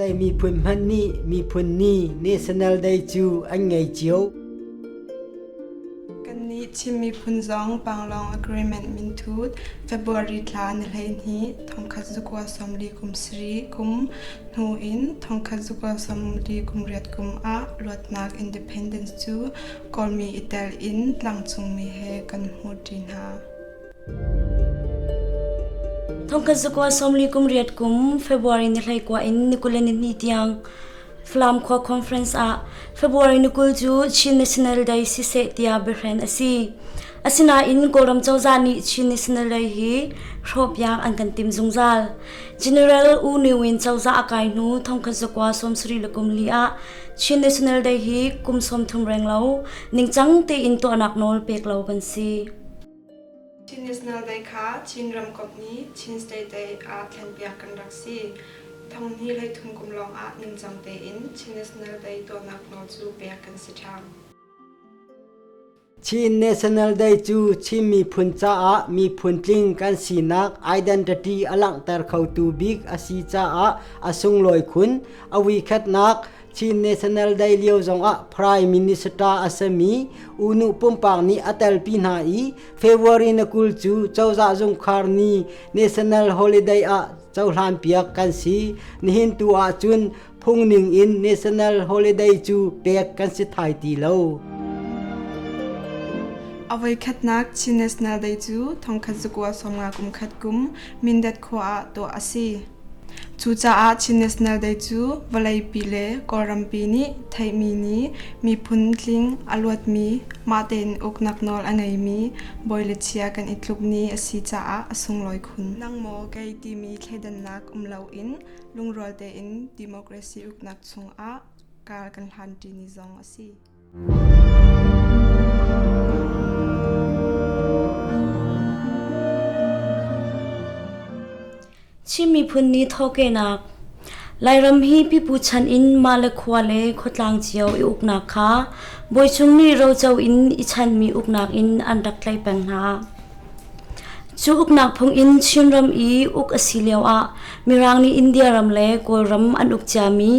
Zei miphun hmanh nih miphun ni National Day cu an ngei cio. Kannih Chin miphun zong Panglong Agreement minthut February thla ni 12 1947 kum hnu in 1948 kum ah luatnak independence cu Kawlmi i tel in tlangcungmi he kan hmuhṭi hna. Thongkhat zakua 40 kum riat kum February ni 19 in ni 22 tiang Falam khua conference ah February ni 20 cu Chin National Day siseh tiah biahren a si. Asinain Kawlram cozah nih Chin National Day hi hrawhpiak an kan tim zungzal. General U Ne Win cozah a kai hnu thongkhat zakua 74 le kum li ah Chin National Day hi kum 30 reng lo ningcang tein tuahnak nawl pek lo kan si. Chin National Day kha Chin ramkomh nih Chin State Day ah thlenpiak kan rak si. Thong hnih 13 kum lawngah ningcang tein Chin National Day tuahnak nawl cu pek kan si ṭhan. Chin National Day cu Chin miphun caah miphun tling kan sinak identity a langhter khotu bik a si caah a sunglawi khun. A vuikhatnak Chin National Day lio zongah Prime Minister a simi U Nu pumpak nih a telpi hna i February na 20 cu cozah zungkhar ni National Holiday ah cohlanpiak kan si. Nihin tu ahcun phungning in National Holiday cu pek kan si thai ti lo. A voikhatnak Chin National Day cu 1950 kum khat kum Mindat khua ah tuah a si. Cucaah Chin National Day cu vawleipi le Kawlrampi nih theihmi ni, miphun tling a luatmi, mah tein uknak nawl a ngeimi bawi le chia kan i tluk ni a si caah a sunglawi khun. Nang maw kei timi thleidannak um loin lungrual tein democracy uknak chungah kar kan hlanṭi ni zong a si. Chin miphun nih thawhkehnak Lairam hi pipu chan in mah le khua le khuatlang cio i uknak kha bawichung nih roco in i chanmi uknak in an rak tlaih peng hna. Cu uknak phung in Chinram i uk a si lioah Mirang nih India ram le Kawlram an uk ciami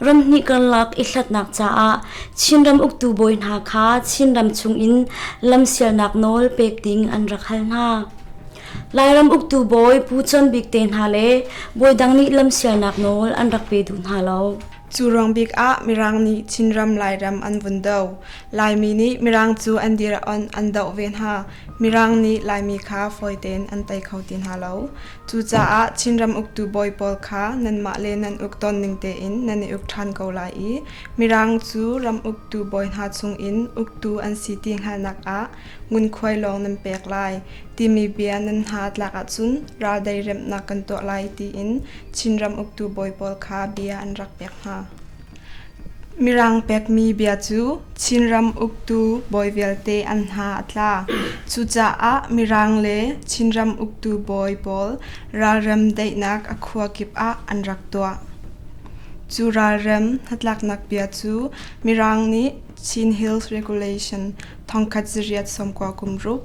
ramhnih karlak i hlatnak caah Chinram uktu bawi hna kha Chinram chungin lamsialnak nawl pek ding an rak hal hna. Lairam uktu bawi Pu Con Bik te hna le bawi dang nih lamsialnak nawl an rak pe duh hna lo. Cu ruang bik ah Mirang nih Chinram Lairam an vun do. Laimi nih Mirang cu an dir on an doh ve hna. Mirang nih Laimi kha fawi tein an tei kho ti hna lo. Cucaah Chinram uktu bawi pawl kha nanmah le nan uk tawn ning tein nan i uk ṭhan ko lai i Mirang cu ram uktu bawi hna chungin uktu an si ti hngalhnak ah ngunkhuai lawng nan pek lai timi bia nan hna tlak ahcun raldei remnak kan tuah lai tiin Chinram uktu bawi pawl kha bia an rak pek hna. Mirang pekmi bia cu Chinram uktu bawi vialte an hna a tla. Cucaah Mirang le Chinram uktu bawi pawl ralrem daihnak a khua kip ah an rak tuah. Cu ralrem hnatlaknak bia cu Mirang nih Chin Hills Regulation 1996 kum ruk,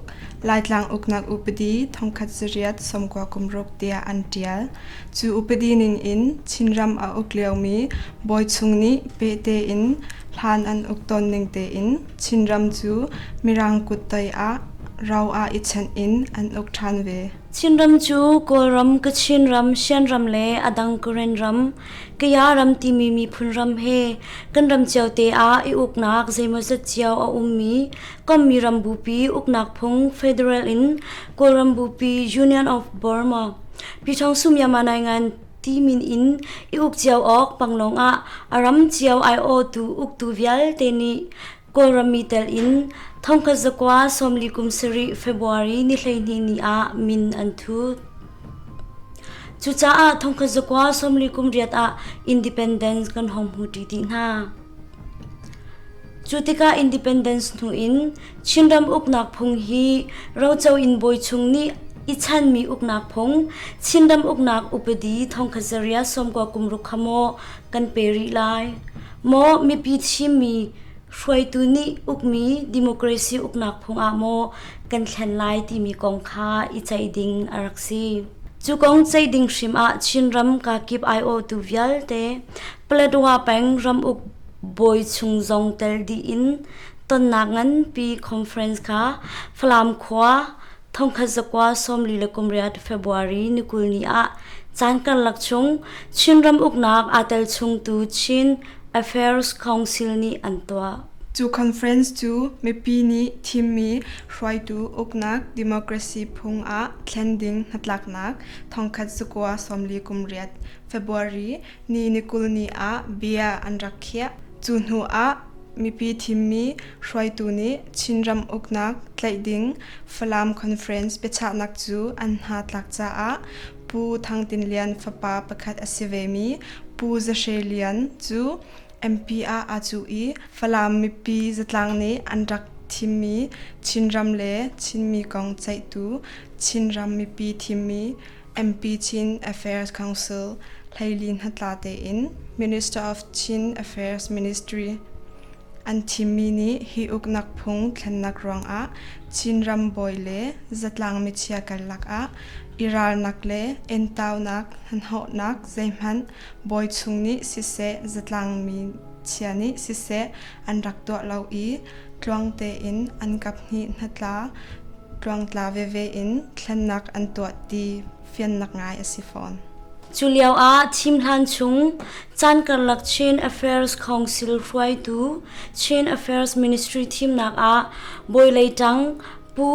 Laitlang uknak upadi 1996 kum ruk tiah an ṭial. Cu upadi ningin Chinram a uk liomi bawichung nih pehte in hlan an uk tawn ning tein Chinram cu Mirang kut toi ah ro ah i chanh in an uk ṭhan ve. Chinram cu Kawlram, Kachin ram, Shan ram le a dang Karen ram, Kaya ram timi miphun ram he kan ram cio te ah i uknak zeimawzat cio a ummi kommi ram bupi uknak phung federal in Kawlram bupi Union of Burma Pyithawngsu Myanmar Naingan ti min in i uk cio awk panglong ah a ram cio aiawhtu uktu vialte nih Kawlram mi tel in thongkhat zakua 40 kum sarih February ni 12 ni ah min an thut. Cucaah thongkhat zakua 40 kum riat ah independence kan hong hmu ṭi dih hna. Cu tikah independence hnu in Chinram uknak phung hi roco in bawi chung nih i chanmi uknak phung Chinram uknak upadi thongkhat zaria 90 kum ruk kha maw kan pe rih lai? Maw mipi thimmi hruaitu nih ukmi democracy uknak phung ah maw kan thlen lai timi kong kha i ceih ding a rak si. Cu kong ceih ding hrim ah Chinram kakip aiawhtu vialte Paletwa peng ramuk bawi chung zong tel dih in tonnak nganpi conference kha Falam khua 1948 February ni 20 ni ah caan karlak chung Chinram uknak aa tel chungtu Chin Affairs Council nih an tuah. Cu conference cu mipi nih thimmi hruaitu uknak democracy phung ah thlen ding hnatlaknak 1948 February ni ni 20 ni ah bia an rak khiah. Cu hnu ah mipi thimmi hruaitu nih Chinram uknak tlaih ding Falam Conference biachahnak cu an hna tlak caah Pu Thang Tin Lian fapa pakhat a si vemi Pu Za Hre Lian cu MP ah aa cuh i Falam mipi zatlang nih an rak thimmi Chinram le Chinmi kong ceihtu Chinram mipi thimmi MP Chin Affairs Council hleili hnatla tein Minister of Chin Affairs Ministry an thimmi nih hi uknak phung thlennak ruangah Chinram bawi le zatlang michia karlak ah i ralnak le entaunak hnahnawhnak zeihmanh bawi chung nih siseh zatlang mi chia nih siseh an rak tuah lo i tluang tein an kaphnih hnatla tluangtla veve in thlennak an tuah ti fiannak ngai a si fawn. Cu lioah thimhlan chung caan karlak Chin Affairs Council hruaitu Chin Affairs Ministry thimnak ah bawi lei ṭang Pu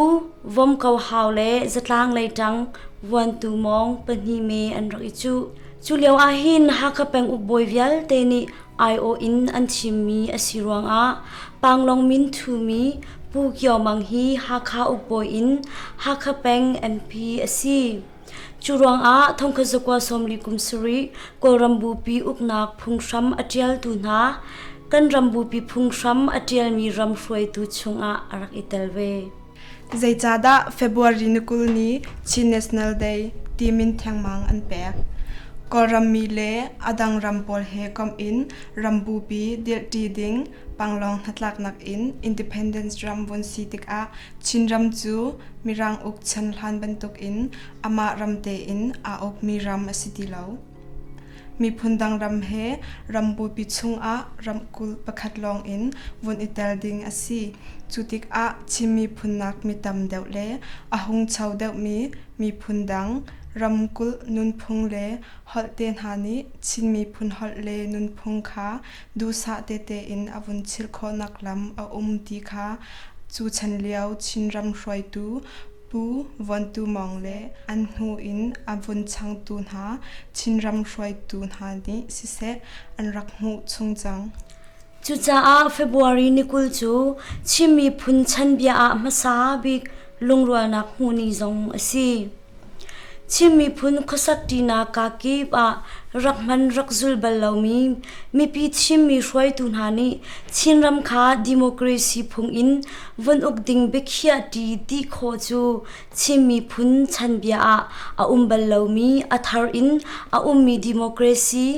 Vom Ko Hau le zatlang lei ṭang Vuantu Mawng pahnih me an rak i cuh. Cu lio ahhin Hakha penguk bawi vialte nih aiawh in an thimmi a si ruangah Panglong min thumi Pu Kio Mang hi Hakha ukbawi in Hakha peng MP a si. Cu ruangah thongkhat zakua 40 kum sarih Kawlram bupi uknak phunghram a ṭialtu hna kan ram bupi phunghram a ṭialmi ram hruaitu chungah a rak i tel ve. Zeicahdah February ni 20 ni Chin National Day ti min thengmang an pek? Kawlram mi le a dang ram pawl he komh in rambupi dirhṭi ding Panglong hnatlaknak in independence ram vun si tikah Chinram cu Mirang uk chan hlan bantukin amah ram tein aa ukmi ram a si ti lo. Miphun dang ram he rambupi chungah ramkulh pakhat lawng in vun i tel ding a si. Cu tikah Chin miphunnak mi tam deuh le a hungcho deuhmi miphun dang ramkulh nunphung le holh te hna nih Chin miphun holh le nunphung kha duhsah tete in a vun chilh khawhnak lam a um ti kha cu chan lio Chinram hruaitu Pu Vuantu Mawng le an hnu in a vun changtu hna Chinram hruaitu hna nih siseh an rak hmuh chung cang. Cucaah February ni 20 cu Chin miphun chanbia ah hmasa bik lungrualnak hmuh ni zong a si. Chin miphun khuasakṭinak kakip ah rak hman rak zul bal lomi mipi thimmi hruaitu hna nih Chinram kha democracy phung in vun uk ding biakhiahṭi ti khawh cu Chin miphun chanbia ah a um bal lomi a thar in a ummi democracy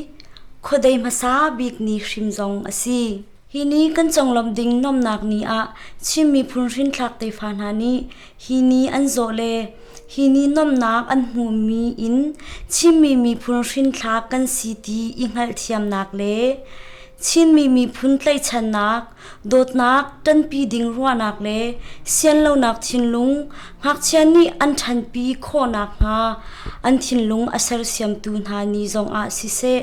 khuadei hmasa bik ni hrim zong a si. Hi ni kan conglawmh ding nuamhnak ni ah Chin miphun hrinthlak tefa hna nih hi ni an zawh le hi ni nuamhnak an hmuhmi in Chinmi miphun hrinthlak kan si ti i hngalhthiamnak le Chinmi miphun tlaihchannak, dawtnak, ṭanpi ding ruahnak le sianlonak thinlung ngakchia nih an ṭhanpi khawh nakhnga an thinlung a sersiamtu hna ni zongah siseh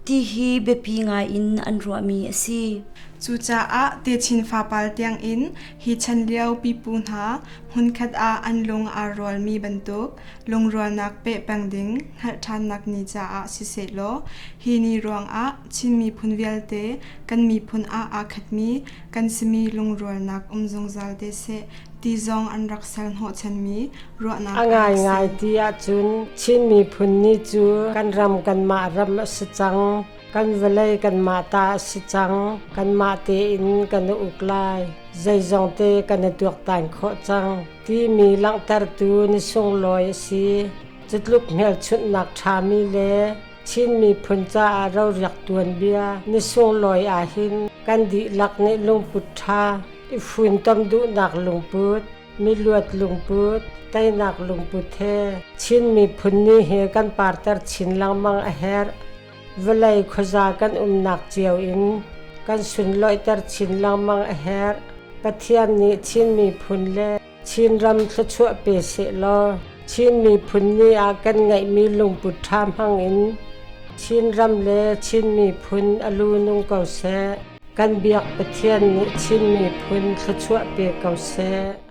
ti hi biapi ngai in an ruahmi a si. Cucaah techin fapal tiangin hi chan lio pipu hna hmunkhat ah an lung aa rualmi bantuk lungrualnak peh peng ding hngalh ṭhannak ni caah sisehlaw hi ni ruangah Chin miphun vialte kan miphun ah aa khatmi kan simi lungrualnak um zungzal te seh ti zong an rak ser hnawhchanmi ruahnak A ngaingai ti ahcun Chin miphun ni cu kan ram kanmah ram a si cang. Kan vawlei kanmah ta a si cang. Kanmah tein kan i uk lai. Zeizong te kan i tuaktan khawh cang timi langhtertu ni sunglawi a si. Cutluk hmelchunhnak ṭhami le Chin miphun caah roriak tuanbia ni sunglawi ahhin kan dihlak nih lungput ṭha, i funtom duhnak lungput, Miluat lungput, teinak lungput he Chin miphun ni hi kan parter chin lengmang a herh. Vawlei khuaza kan umnak cio in kan sunlawihter chin lengmang a herh. Pathian nih Chin miphun le Chinram thluachuah pe sehlaw Chin miphun ni ah kan ngeihmi lungput ṭha hmang in Chinram le Chin miphun a lu nung ko seh. Kan biak Pathian nih Chin miphun thluachuah pe ko seh.